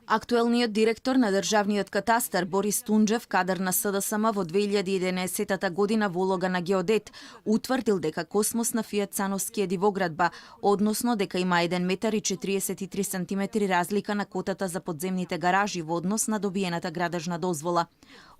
Актуелниот директор на државниот катастар Борис Тунџев, кадар на СДСМ во 2011 година во улога на геодет, утврдил дека Космос на Фијат Цановски е дивоградба, односно дека има 1 метар и 43 сантиметри разлика на котата за подземните гаражи во однос на добиената градежна дозвола.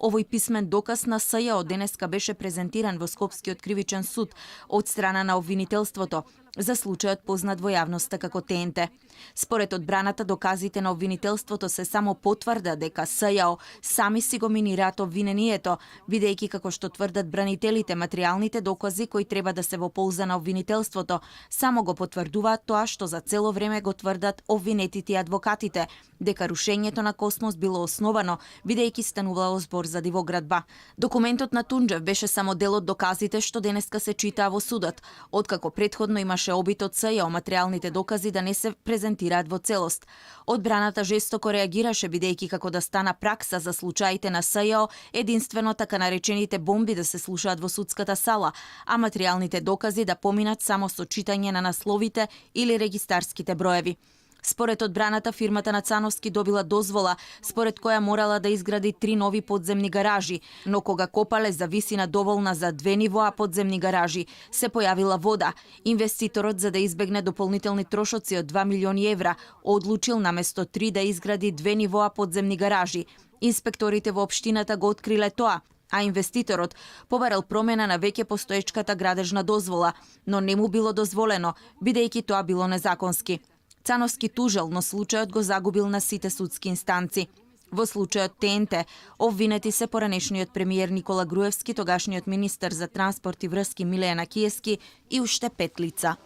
Овој писмен доказ на СЈО денеска беше презентиран во Скопскиот кривичен суд од страна на обвинителството за случајот познат во јавноста како ТНТ. Според одбраната, доказите на обвинителството се само потврда дека СЈО сами си го минираат обвинението, бидејќи како што тврдат бранителите, материјалните докази кои треба да се во полза на обвинителството само го потврдуваат тоа што за цело време го тврдат обвинетите и адвокатите, дека рушењето на Космос било основано, бидејќи станувало збор за дивоградба. Документот на Тунџев беше само дел од доказите што денеска се читаа во судот, откако претходно имаше обид од СЈО материјалните докази да не се презентираат во целост. Одбраната жестоко реагираше, бидејќи како да стана пракса за случаите на СЈО единствено така наречените бомби да се слушаат во судската сала, а материјалните докази да поминат само со читање на насловите или регистарските броеви. Според одбраната, фирмата на Цановски добила дозвола, според која морала да изгради 3 нови подземни гаражи, но кога копале за висина доволна за 2 нивоа подземни гаражи, се појавила вода. Инвеститорот, за да избегне дополнителни трошоци од 2 милиони евра, одлучил наместо 3 да изгради 2 нивоа подземни гаражи. Инспекторите во општината го откриле тоа, а инвеститорот побарал промена на веќе постоечката градежна дозвола, но не му било дозволено, бидејќи тоа било незаконски. Цановски тужел, но случајот го загубил на сите судски инстанци. Во случајот ТНТ, обвинети се поранешниот премиер Никола Груевски, тогашниот министер за транспорт и врски Милејана Киески и уште 5 лица.